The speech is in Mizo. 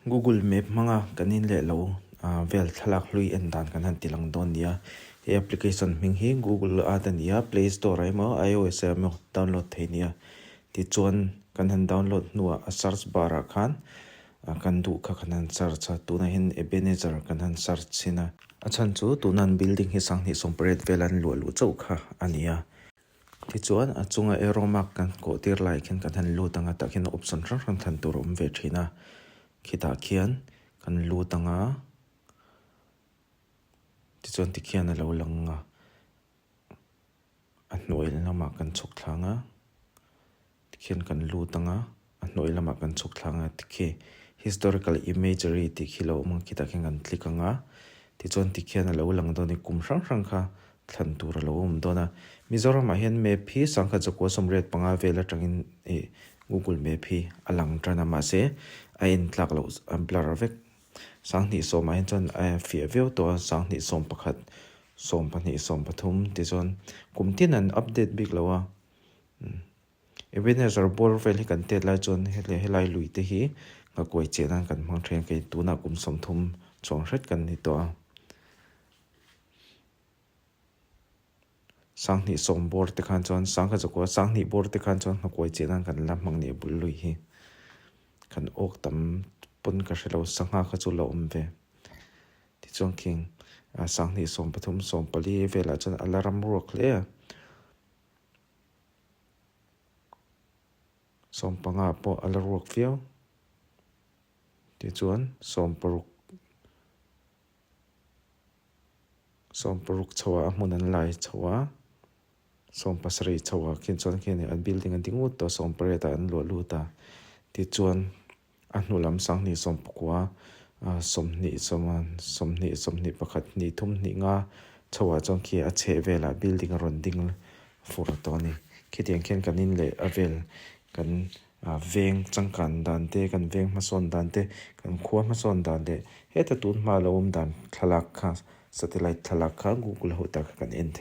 Google Map hmanga kan in leh lo vel thlalak hlui en dan kan han ti lang dawn nia. He application hming hi Google Earth a ni a, Play Store ah emaw iOS ah emaw download thei nia. Tichuan kan han download hnuah a search bar ah khan kan duh kha kan han search a, tunah hian Ebenezer kan han search chhin a. A chhan chu tuna an building hi 2018 vel an luah luh chauh kha a ni a. Tichuan a chunga arrow mark kan kawh tir lai khian kan han lut ang a, tah khian option hrang hrang thlan tur a awm ve thin a, khitah khian kan lut ang a, tichuan tikhian a lo lang a, a hnuai lamah kan chhuk thlang a. Tikhian kan lut ang a, a hnuai lamah kan chhuk thlang a, tikhi historical imagery tih khi lo awm ang khitah khian kan click ang a, tichuan tikhian a lo lang dawn a ni, kum hrang hrang kha thlan tur a lo awm dawn a. Mizoramah hian map hi sangkhat zakua 85 vel atangin ih Google map hi a lang tan a, mahse a en tlak loh a blur vek. 2010ah hian chuan a fiah viau tawh a, 2011, 12, 13 tichuan kum tin an update bik lo a. Ebenezer bawr vel hi kan tet lai chuan helai lui te hi nghakuai chiah nan kan hmang thin a kei tunah kum 30 chuang hret kan ni tawh a. 2010 bawr te khan chuan 2009 20 bawr te khan chuan nghakuai chiah nan kan la hmang ni a bul lui hi. Kan awk tam pawn ka hre lo sangha kha chu la awm ve. Tichuan khing 2013 14 velah chuan a la ram ruak hle a. 15 pawh a la ruak viau. Tichuan 60 60 chhoah a hmun an lai chho a, 70 chhoah khian chuan khian an building a ding ngut tawh a, 18 ah an luah lut a. Tichuan A hnu lam 2019, 20, 20, 20, 21, hnih thum hnih nga chhoah chuan khi a chheh velah building a rawn ding fur tawh a ni. Khitiang khian kan in leh a vel kan veng changkan dan te, kan veng hmasawn dan te, kan khua hmasawn dan leh heta tun hma lo awm dan thlalak kha satellite thlalak kha google ho tak kha kan en thei.